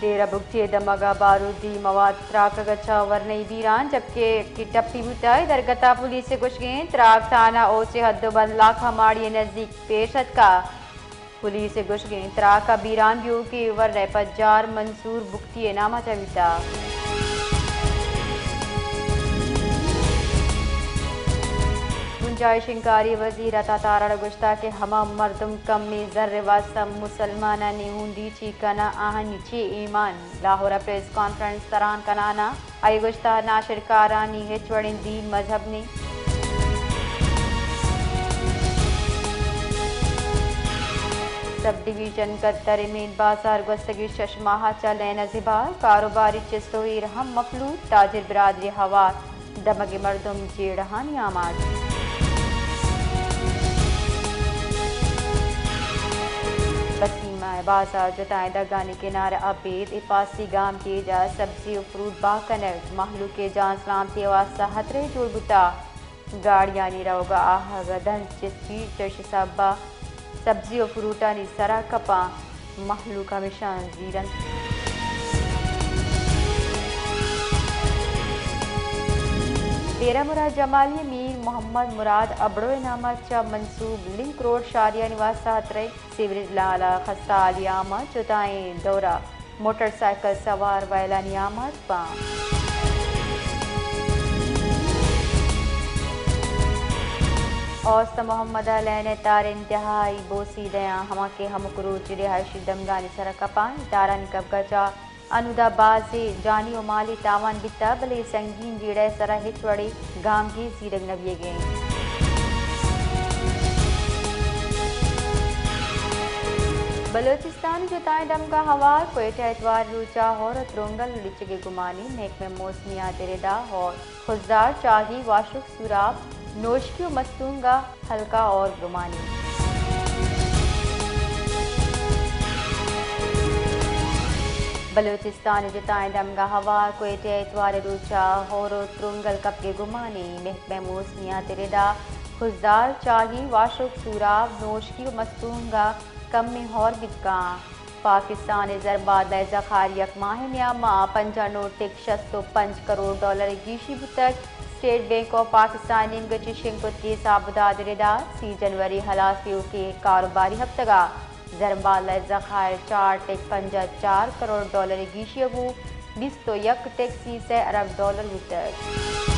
ڈیرہ بگٹی ءِ دمگ ءَ بارودی مواد تراکگ ءَ چہ ورنئی بیران، جبکہ یکے ٹپی بوتگ۔ اے درگت ءَ پولیس ءِ گوشگ اِنت، تراک تھانہ اوچ ءِ حد ءُ بند لاکھ ماڑی ءِ نزیک پیش اتکگ۔ پولیس ءِ گوشگ اِنت، تراک ءِ بیران بیوک ءِ ورنہ ءِ پجار منصور بگٹی ءِ نام ءَ چہ بوتگ۔ بنجاہی شنگکاری وزیر عطا تارڑ ءَ گوشتگ کہ ہما مردم کمیں زر ءِ واستہ مسلمانانی ہونڈی چی کناں، آہانی چی ایمان؟ لاہور ءَ پریس کانفرنس تران کنان ءَ آئی ءَ گوشتگ، ناشرکارانی ہچ وڑیں دین مذہب نیں۔ سب ڈویژن کدر ءِ مین بازار گوستگیں شش ماہ ءَ چہ لین ءَ زبہر، کاروباری چست ءُ ایر ہم مفلوج، تاجر برادری ہوار دمگ ءِ مردم جیڑہانی آماچ۔ بسیم ءِ بازار جتائیں دگانی کنارہ ابید ءِ پاسی گامگیج ءَ سبزی ءُ فروٹ بہا کنگ مہلوک ءِ جان سلامتی ءِ واستہ ہترے جوڑ بوتگ۔ گاڑیانی روگ ءُ آہگ ءَ دنز چست بیت، چش سبب ءَ سبزی ءُ فروٹانی سر ءَ کپاں، مہلوک ہمیشاں زیر اَنت۔ ڈیرہ مراد جمالی ءِ میر محمد مراد ابڑو ءِ نام ءَ چہ منسوب لنک روڈ شاریانی واستہ ہترے، سیوریج نالہ خستہ حالی ءَ آماچ، جتائیں دور ءَ موٹر سائیکل سوار وئیلانی آماچ باں۔ اوست محمد ءَ لین ءِ تار انتہائی بوسی دیاں، ہما کہ ہمک روچ رہائشی دمگانی سر ءَ کپاں۔ تارانی کپگ ءَ چہ انودا بازیں جانی ءُ مالی تاوان بیتگ، بلے سنگین جیڑہ ءِ سر ءَ ہچ وڑیں گامگیج زیرگ نہ بیگ ءَ اِنت۔ بلوچستان ءِ جتائیں دمگاں ہوار، کوئٹہ ءَ اتوار ءِ روچ ءَ ہور ءُ ترونگل لچگ ءِ گمانی، محکمہ موسمیات ءِ ردا ہور، خضدار، چاگی، واشک، سوراب، نوشکی ءُ مستونگ ءَ ہلکا ہور گمانی۔ بلوچستان ءِ جتائیں دمگاں ہوار، کوئٹہ ءَ اتوار ءِ روچ ءَ ہور ءُ ترونگل کپگ ءِ گمانی، محکمہ موسمیات ءِ ردا خضدار، چاگی، واشک، سوراب، نوشکی ءُ مستونگ ءَ کمیں ہور بیت کنت۔ پاکستان ءِ زرمبادلہ ءِ ذخائر یک ماہ ءِ نیام ءَ پنجاہ نو ٹک شست ءُ پنچ کروڑ ڈالر ءِ گیشی بوتگ۔ اسٹیٹ بینک آف پاکستان ءِ نیمگ ءَ چہ شنگ کتگیں حساب ءُ داد ءِ ردا سی جنوری ہلاس بیوکیں کاروباری ہپتگ ءَ زرمبادلہ ءِ ذخائر چار ٹک پنجاہ چار کروڑ ڈالر ءِ گیشی ءَ گوں بیست ءُ یک ٹک سی سئے ارب ڈالر بوتگ۔